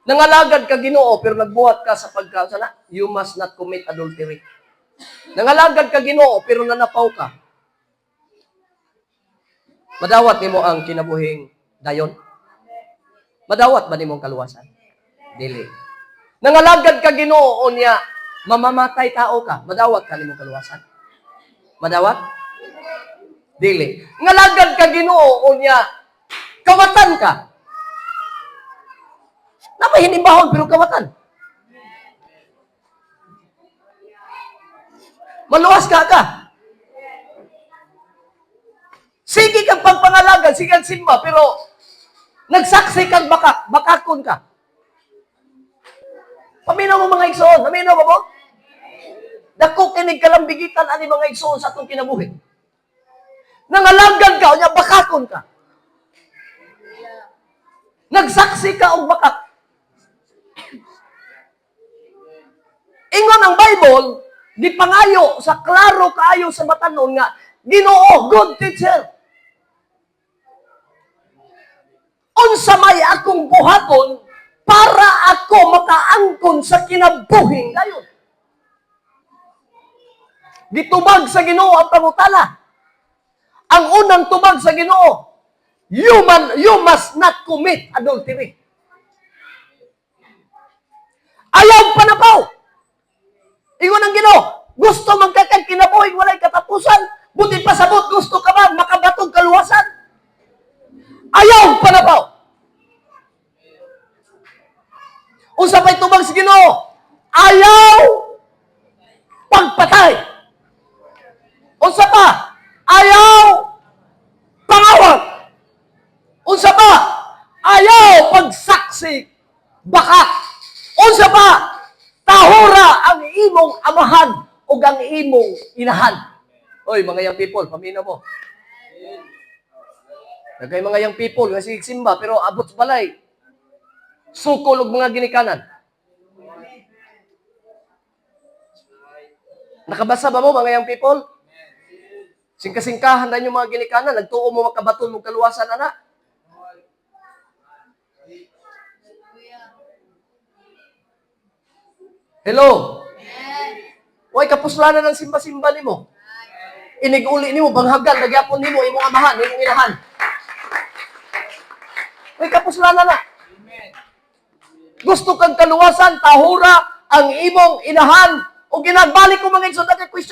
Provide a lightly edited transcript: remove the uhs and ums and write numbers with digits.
Nangalagad ka Ginoo pero nagbuhat ka sa pagka sana, you must not commit adultery. Nangalagad ka Ginoo pero nanapaw ka. Madawat nimo ang kinabuhing dayon? Madawat ba nimo ang kaluwasan? Dili. Nangalagad ka Ginoo unya mamamatay tao ka, madawat ka nimo kaluwasan? Madawat? Dili. Ngalagad ka Ginoo unya kawatan ka. Napay hinimbahon pero kawatan. Maluwas ka ka. Sige kang pagpangalagan, sige kang simba, pero nagsaksi kang bakak, bakakon ka. Paminaw mo, mga igsoon, paminaw mo mo? Dako kinig kalambigitan ani, mga igsoon, sa atong kinabuhi. Nangalagad ka, unya bakakon ka. Nagsaksi ka og bakak. Ingon ang Bible, gipangayo sa klaro kaayo sa batanon nga, "Ginoo, good teacher. Unsa may akong buhaton para ako makaangkon sa kinabuhing dayon?" Gitubag sa Ginoo ang pangutana. Ang unang tubag sa Ginoo, "You must not commit adultery." Ayaw panapaw. Ingon ang Ginoo, "Gusto man ka kag kinabuhing walay katapusan, buti pasabot, gusto ka ba makabatog kaluwasan? Ayaw panapaw." Unsa pa'y tubag sa Ginoo? Ayaw pagpatay. Unsa pa? Ayaw pangawat. Unsa pa? Ayaw pagsaksi baka. Unsa pa? Tahura ang imong amahan ug ang imong inahan. Oy, mga young people, paminaw mo. Nagkay mga young people nga sige simba pero abot sa balay, sukol og mga ginikanan. Nakabasa ba mo, mga young people? Singka-singkahan na yung mga ginikanan, nagtuo mo makabaton mo kaluwasan ana. Hello? Way kapuslanan ng simba-simba nimo. Inig-uli nimo banghagan nagyapon nimo imong amahan, imong inahan. Way kapuslanan na. Gusto kang kaluwasan, tahura ang imong inahan. O ginagbalik ko, mga igsoon, kay question.